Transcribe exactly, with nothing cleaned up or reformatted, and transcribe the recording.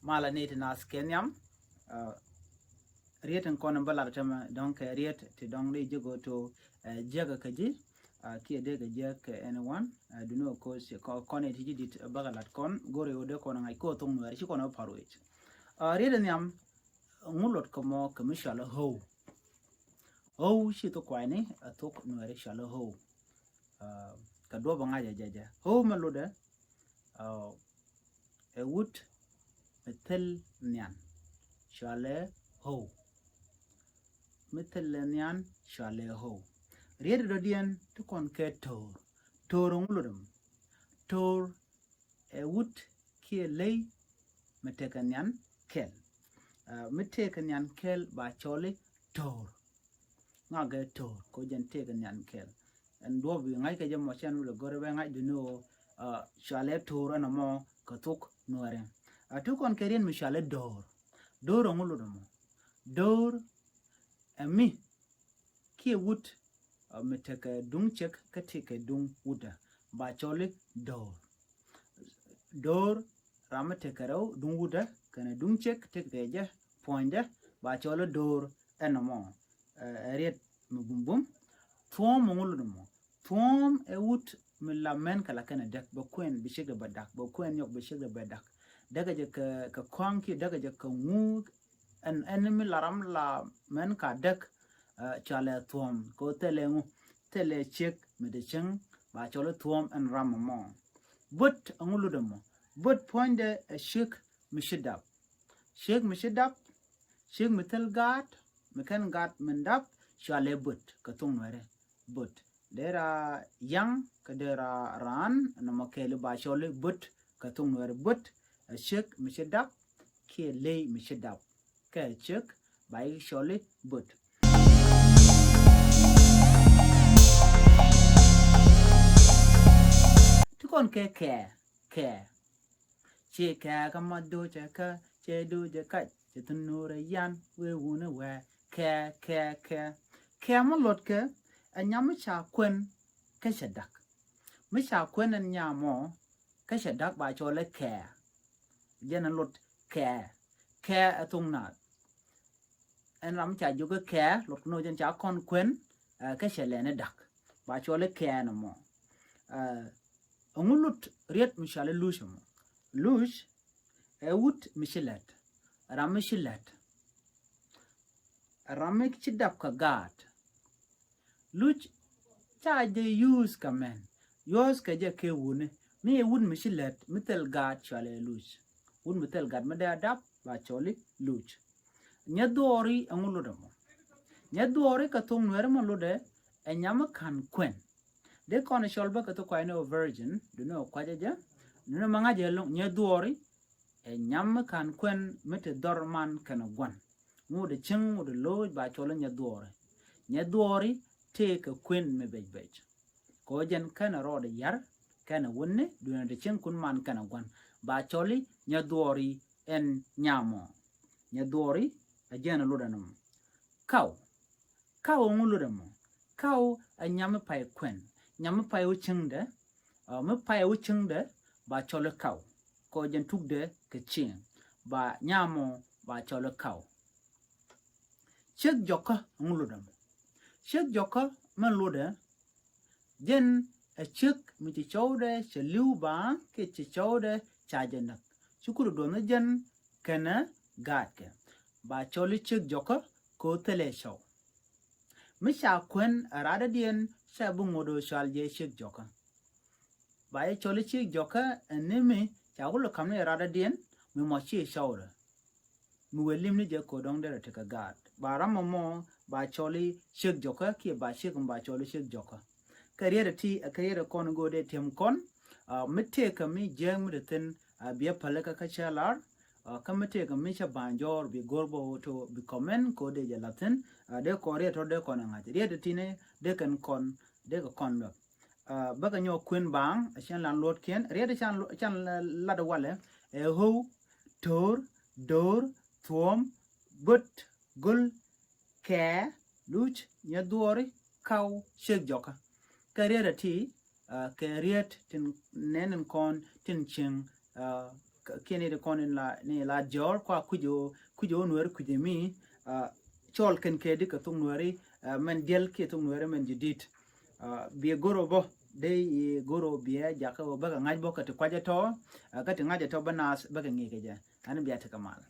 Malɛ ni ti nath kɛ nhiam. Riet in kɔn in bä lat tämɛ dɔ̱ŋ kɛ riet ti dɔ̱ŋ di ji̱ go̱o̱to jiäkä kä ji̱ kiɛ dee kɛ jiäk kɛ anyone. Duni ɔ ko̱ kɔn in ti ji̱ dit bäkɛ lat kɔn go̱ri ɔ dee kɔn ŋa̱c ko̱ thok Nuɛɛri ci kɔn ɔ pa̱r wec. Riet in nhiam ŋu lot kɛ mɔ kɛ mi cɔal ɛ how. How ci thok kuayni ɛ thok Nuɛɛri cɔal ɛ how. Kɛ duɔ̱p ɛ ŋa̱c ɛ jɛ jɛ how mɛ lotdɛ ɛ wut mi thil nhian cɔalɛ how. Mi thil nhian cɔalɛ how. Riet dɔ̱diɛn ti kɔn kɛ to̱o̱r. To̱o̱r ŋu lotdɛ mɔ? To̱o̱r ɛ wut kiɛ ley mi tekɛ nhian kɛl. Mi tekɛ nhian kɛl ba cɔli to̱o̱r. Ŋakɛ to̱o̱r kɛ jɛn tekɛ nhian kɛl. Ɛn duɔ̱p bi ŋa̱c kɛ jɛ mɔ cɛn wulɛ gɔ̱rɛ bɛ ŋa̱c duni ɣöö cɔalɛ to̱o̱r ɛn ɛmɔ kɛ thok Nuɛɛri. A ti kɔn kɛ riet mi cɔalɛ do̱o̱r. Do̱o̱r ɛŋu lotdɛ mɔ? Do̱o̱r ɛ mi kiɛ wut mi tekɛ duŋ cek kä tekɛ duŋ wutdä ba cɔli do̱o̱r. Do̱o̱r ram mi tekɛ rɛw duŋ wutdä kɛnɛ duŋ cek tekɛ jɛ puɔ̱nydä ba cɔli do̱o̱r ɛn ɛmɔ. Ɛ riet mi bumbum. Thuɔ̱ɔ̱m ɛŋu lotdɛ mɔ? Thuɔ̱ɔ̱m ɛ wut mi la mɛn kɛ la kɛnɛ däk bɛ kuɛn bi cekdɛ bɛ dak bɛ kuɛn nyɔk bi cekdɛ bɛ dak. Däkɛ jɛ kɛ kɔaŋ kiɛ däkɛ jɛ kɛ ŋu. Ɛn ɛn mi la ram la mɛn ka däk cɔalɛ thuɔ̱ɔ̱m kɛ thilɛ ŋu thilɛ ciek mi te cieŋ ba cɔli thuɔ̱ɔ̱m ɛn ram ɛmɔ. Böt ɛŋu lotdɛ mɔ? Böt puɔ̱nydɛ ɛ ciek mi ci dap. Ciek mi ci dap, ciek mi thil gaat mi kɛn gaat min dap cɔalɛ böt kɛ thok Nuɛɛri. Böt dee ra yaŋ kɛ dee ra raan nɔmɔ kɛɛli ba cɔli böt kɛ thok Nuɛɛri. Böt ɛ ciek mi ci dap kiɛ ley mi ci dap kɛ ciek ba yi cɔli böt. Ti kɔn kɛ kɛɛ kɛɛ. Ci kɛɛ kä ma do̱cɛ kä cɛ do̱cɛ kac cɛ thun nuurɛ yan wee wuni wee kɛɛ kɛɛ kɛɛ. Kɛɛ mi lot kɛ ɛ nyam mi ca kuɛn kä cɛ dak. Mi ca kuɛn ɛn nyam mɔ kä cɛ dak ba cɔl ɛ kɛɛ. Jɛn ɛ lot kɛɛ kɛɛ ɛ thok naath. Ɛn ram ca jiök kä kɛɛ lot kɛ ni ɣöö jɛn ca kɔn kuɛn kä cɛ lɛn ɛ dak ba cɔl ɛ kɛɛ nɔmɔ. Ɛŋu lot riet mi cɔal ɛ luc ɛmɔ? Luc ɛ wut mi ci lät. Ram mi ci lät. Ram mi ci dap kɛ gaat. Luc ca jɛ use kɛ mɛn. Use kɛ jɛ kɛ wuni mi ɛ wut mi ci lät mi thil gaat cɔal ɛ luc. Wut mi thil gaat mi dee a dap ba cɔl i̱ luc. Nyɛ dhuɔɔri ɛŋu lotdɛ mɔ? Nyɛ dhuɔɔri kɛ thok Nuɛɛri mɔ lotdɛ ɛ nyam mi ka̱n kuɛn. Dee kɔn cɔl bä kɛ thok kuayni ɔ virgin duni ɔ kuacä jɛ. Duni mɛ ŋa̱c jɛ loŋ nyɛ dhuɔɔri ɛ nyam mi ka̱n kuɛn mi te dhɔr man kɛnɛ gua̱n. Ŋot ɛ cieŋ ŋot ɛ lo̱o̱c ba cɔl i̱ nyɛ dhuɔɔri. Nyɛ dhuɔɔri tëëkɛ kuën mi bec bec. Kɛ ɣöö jɛn kɛnɛ rɔɔdɛ ya̱r kɛnɛ wutni duundɛ cieŋ kun man kɛnɛ gua̱n ba cɔl i̱ nyɛ dhuɔɔri ɛn nyam ɔ. Nyɛ dhuɔɔri ɛ jɛn ɛ lotdɛ nɔmɔ. Kaw. Kaw ɛŋu lotdɛ mɔ? Kaw ɛ nyam mi pay kuɛn. Nyam mi pay wä cieŋdɛ. Mi pay wä cieŋdɛ ba cɔl i̱ kaw. Kɛ ɣöö jɛn tukdɛ kɛ cieŋ ba nyam ɔ ba cɔl i̱ kaw. Ciek jɔkä ɛŋu lotdɛ mɔ? Ciek jɔkä mɛn lotdɛ jɛn ɛ ciek mi ci cɔwdɛ cɛ li̱w ba kiɛ ci cɔwdɛ ca jɛ näk. Ci kut duɔth ni jɛn kɛnɛ gaatkɛ ba cɔl i̱ ciek jɔkä kɛ ɣöö thilɛ cɔw. Mi ca kuɛn ɛ radädiɛn ca bi ŋot ɣöö cɔal jɛ ciek jɔkä. Ba jɛ cɔl i̱ ciek jɔkä ɛn ni mi ca wul ɛ ka̱m ni ɛ radädiɛn mi mɔ ci cɔwdɛ. Mi wëë lim ni jɛ ko̱dɔ̱ŋ derɛ tekɛ gaat ba ram mɔmɔ ba cɔl i̱ ciek jɔkä kiɛ ba ciek mi ba cɔl i̱ ciek jɔkä. Kɛ riet ɛ ti ɛ kɛ riet ɛ kɔn go̱o̱r dee tiɛm kɔn. Mi tëëkä mi jiääk mi te thi̱n a biɛ pälikä kä cä lar. Kä mi tëëkä mi cä ba̱a̱ny jɔɔr bi go̱o̱r bä ɣöö to bi comment ko̱ dee jɛ la̱th thi̱n. Dee kɔn riet tɔ̱ dee kɔn ɛ ŋa̱c riet ɛ ti̱n dee kɛn kɔn dee kɛ kɔn luɛk. Bäkɛ nyɔk kuën baaŋ ɛ cɛn lan luɔtkiɛn riet ɛ can lat ɛ walɛ ɛ ɣöw, to̱o̱r, do̱o̱r, thuɔ̱ɔ̱m, böt, go̱l, kɛɛ, luc, nyɛ dhuɔɔri, kaw, ciek jɔkä. Kɛ riet ɛ ti kɛ riet tin nɛn in kɔn tin cieŋ Kiɛ ni ti kɔn in la ni la jɔr kua kui̱c o kui̱c o nuɛri kui̱c mi cɔl kɛn kɛ di kɛ thok nuɛri mɛn diɛl kiɛ thok nuɛri mɛn jɛ dit. Biɛ goro bɔ dee i goro biɛ jakä bä kɛ ŋa̱c bɔ kɛ ti kuacɛ tɔ kɛ ti ŋa̱cɛ tɔ bä naath bä kɛ ŋi̱i̱ kɛ jɛ. Ani biɛ ti kɛ mal.